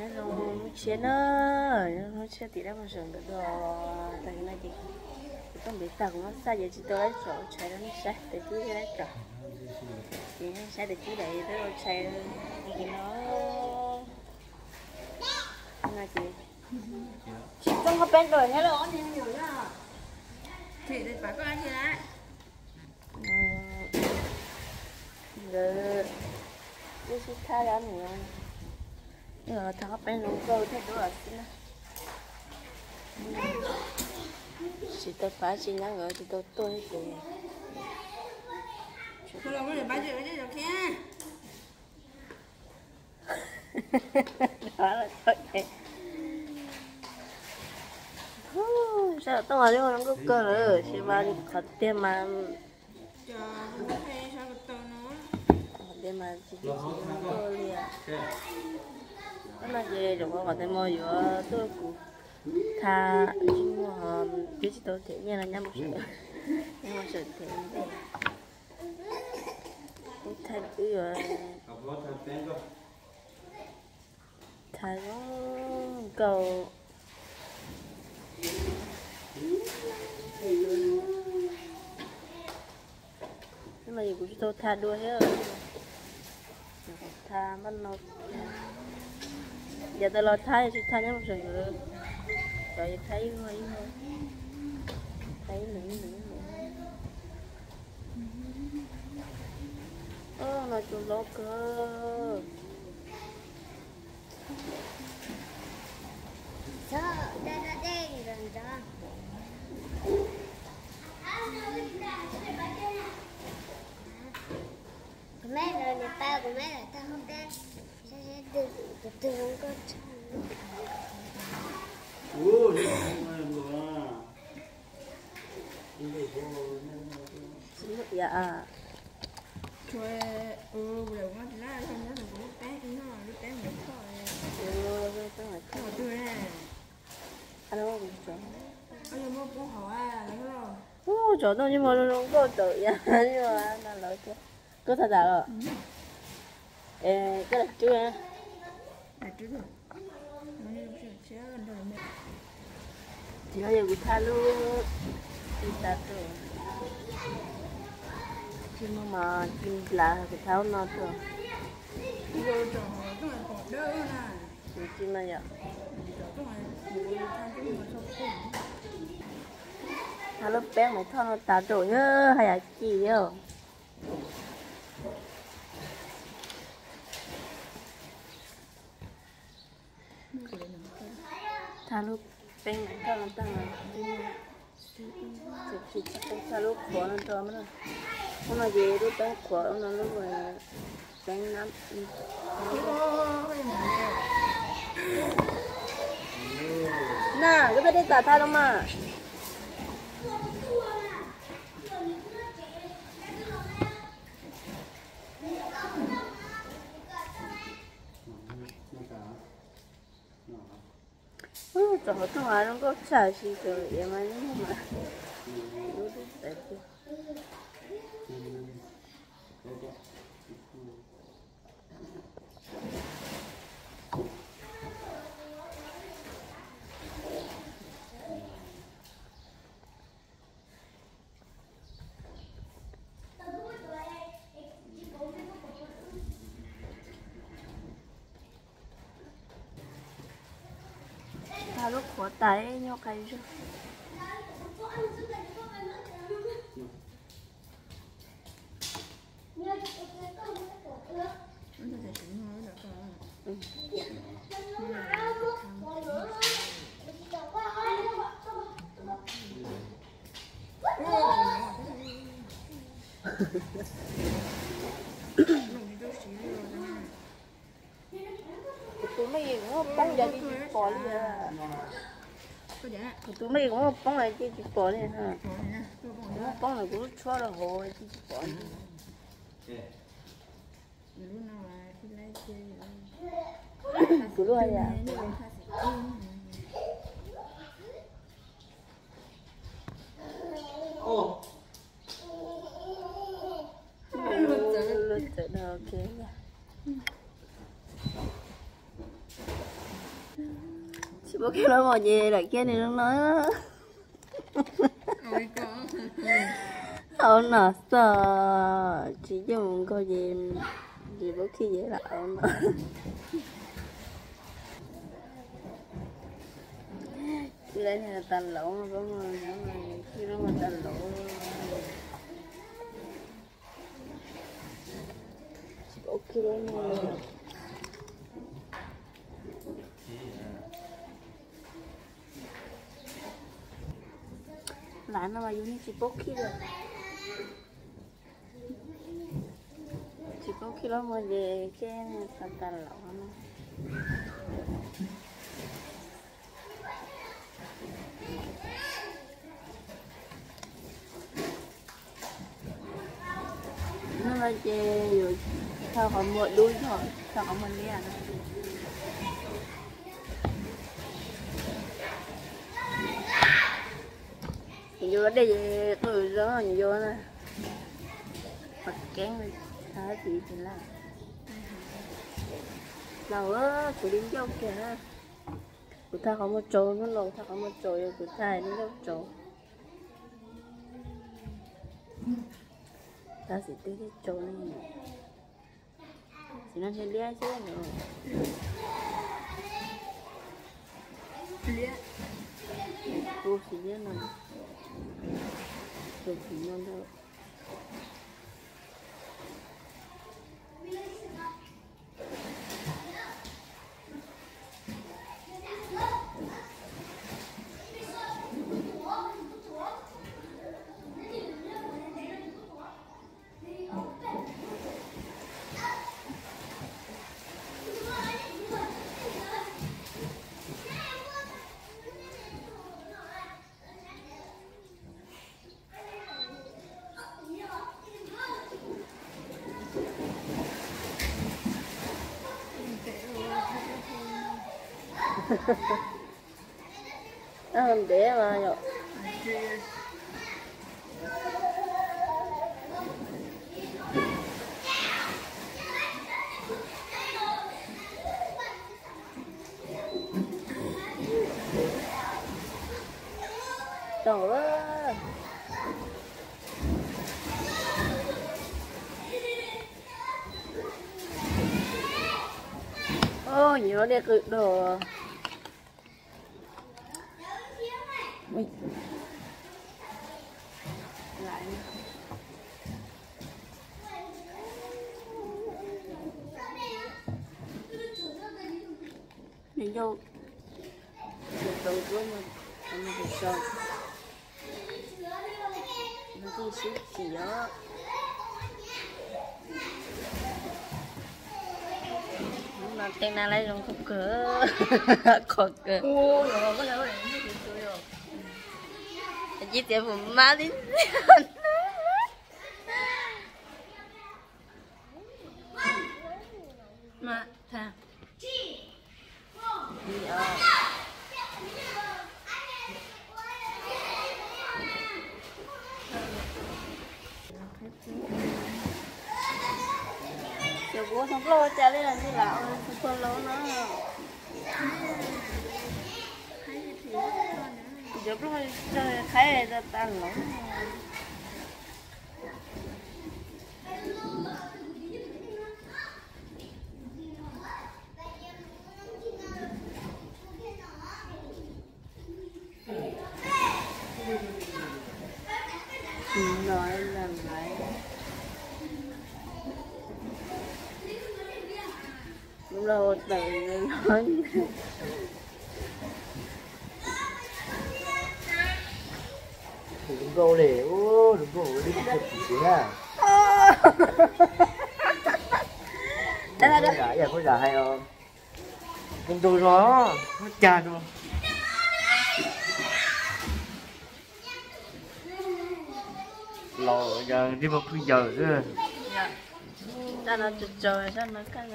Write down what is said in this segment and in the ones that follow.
Nyob zoo hnub tshiab na, nyob zoo hnub tshiab tim dab Mus Seem nkawd dua. Tag kis no ces kuv tuaj ntev tag kuv muab xaj ces tsis tau laib tsom ua tshais rau nej saib, tes tib thiaj laib tsom. Ces nej saib tes tib lawm twb ua tshais tag kis no. No ces tsis txog qhov peb nrog thiab los ob niag me nyuam na. Them tes pam koj dab tsi na? Nkawd twb sib thab dab nws, twb los thab qab peb zoo nkauj thiab dub los xwb na. Tsis tau pab tsis nyab nkawd tsis tau tuaj ib ces. Sab tom tuaj mas zoo nkauj kawg lawm, tsis mas qhov tiag mas, qhov tiag mas tsis tshua zoo nkauj li. Hnub no ces zaum qhov tias mas yuav tuaj kuv tha, tsis muaj, twb tsis tau them nyiaj no, nyab Mus Seem, nyab Mus Seem them ntej. Wb thaij, wb yuav thaij zoo nkauj. Hnub no ces kuv tsis tau tha dua thiab, tha npaj no. Yav tas los tha, yog tsis tha nyab Mus Seem nkawd, cov yuav tha ib vuag ib vuag, tha ib nus ib nus ib nus. Ub, no tsuas hlob kawg. Kuv meb lawv niam pab kuv meb lawv tag hoob peb saib seb tus twg zoo nkauj tshaj. Tsis muaj iav. Ub, tsov tooj yeej muaj zoo zoo nkauj tawm iav no lawm thiab. Koj tha tas los? Koj lam cub. Tsis no yog kuv tha lub, tsis tas tus, tsis muaj mas tsis nplav kuv tha lub no tuaj. Kuv tsis no yom. Tha lub peeb Maiv Thoj no tas tus yog haj yam ci os. Tha lub peeb Maiv Thoj no tag, tsis tau tha lub qhuav no rau. Hnub no ces lub peeb qhuav, hnub no lub peeb nab. Na, koj tha dej tas tha los mas. Ub, tsov hauv tooj mas zoo nkauj tshaj, sis tsov iav mas yeej muaj mas. Lub lub tais tiag. Tha lub qhuav tas nyob qai zog. Kuv tus me es kuv muaj poob yam tsis pom li. Kuv tus me es kuv muaj poob yam tsis pom li. Kuv muaj poob ntawm kuv lub tshuab rau hauv tsis pom li. Kuv lub hais tias luag txawm no ok. Pob kib los mas ces daim kiab ni no. Hauv no xwb, tsis yeej mus nkaug ces, ces pob kib ces lam hauv no. Tsis lawv niag tas laus, tsis lawv niag tas laus. Lam no mas yus yeej tsis paub khib li. Tsis paub khib los mas ces ces tas tas laus no. No ces yus thau qhov muag dub yog thau qhov muag liab. Yus dej qw zoo yus na. Qhov keeb li, thau tsis tsis laj. Laus, kuv li ncauj kiag. Kuv thau qhov muag tsaus, hnub no kuv thau qhov muag tsaus, yog kuv thau li ncauj tsaus. Tab sis twb tsaus ne. Sim no thiaj liab xwb no. Liab. Tus sim liab no. Tus sim no ntag. Ntev mas yom. Tau. Nyob dej qw dog. Nws yau, nws tau tuab no, no hais tso, no twb sib txim os. Hnub no teej na laib zoo kawg, qhov kawg. Cib tias mus mab li ntag. Cov kuv ua tau nplog ua cas li los ntxim lam ua tau laus no. Cov nplog qhaib tas tas laus. Lub nkauj li, lub nkauj li, lub nkauj li na. Ib yam kuj zam hais os. Tus ntug zog muab cag rau. Laus yog tib muaj phooj ywg xwb. Zaj no tsaus tsaus, zaj no kaj.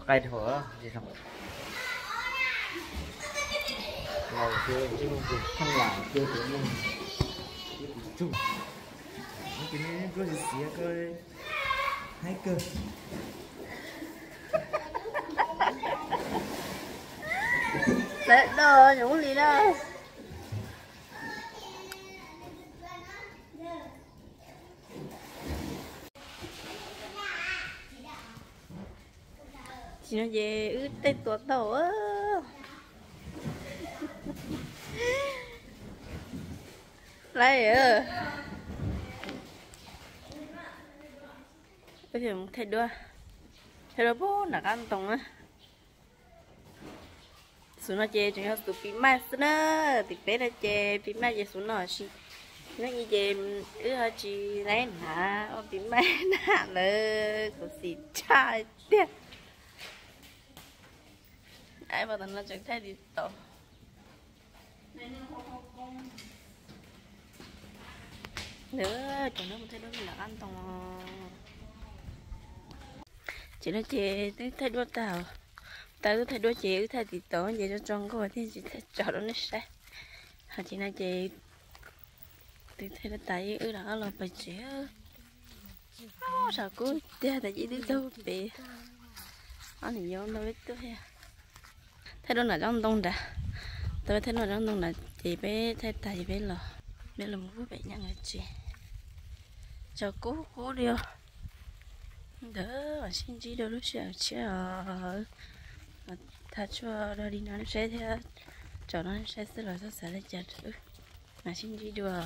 Qaij dhau. Laus ces tib muaj phooj ywg, ces tus neeg, ces tus tsug, ces neb nruab xiav xiav ko. Hais kawg. Tawv do yoov li na. Tsis no ces wb tej tua tau. Laiv, wb mus thaij duab, thaij duab pub nram qab ntoo na. Xub no ces tseem yog xub pis maj xwb na, tim peb no ces pis maj ces xub no sis. Hnub i ces wb ho tsis laib hnav ua pis maj na lawm, kuv xim tshaj tiag. Ai, pom tam no tseem thaij tiv tauv. Cov no mus thaij duab nram qab ntoo. Ces no ces twb thaij duab tag, tag wb thaij duab ces wb thaij tiv tauv ces tso tso nkauj thiaj tsis thaij tso rau nej saib. Ho ces no ces twb thaij duab tas wb rov qab los pem tsev. Tshav kub tiag tas ib twb taug pem. Ob niam yau ntau peb tuaj thiab. Thaij duab nram tsob ntoo nrad, tau peb thaij duab nram tsob ntoo nrad ces peb thaij tas ces peb los, peb los mus pub pem nyob nkawd tsev. Tshav kub kub li os. Ntawd mam sib ntsib dua lub sij hawm tshiab os. Thaij tshuaj dog dig no saib thiab, tsom no saib xwb los txhob xav li cas rau wb. Mam sib ntsib dua.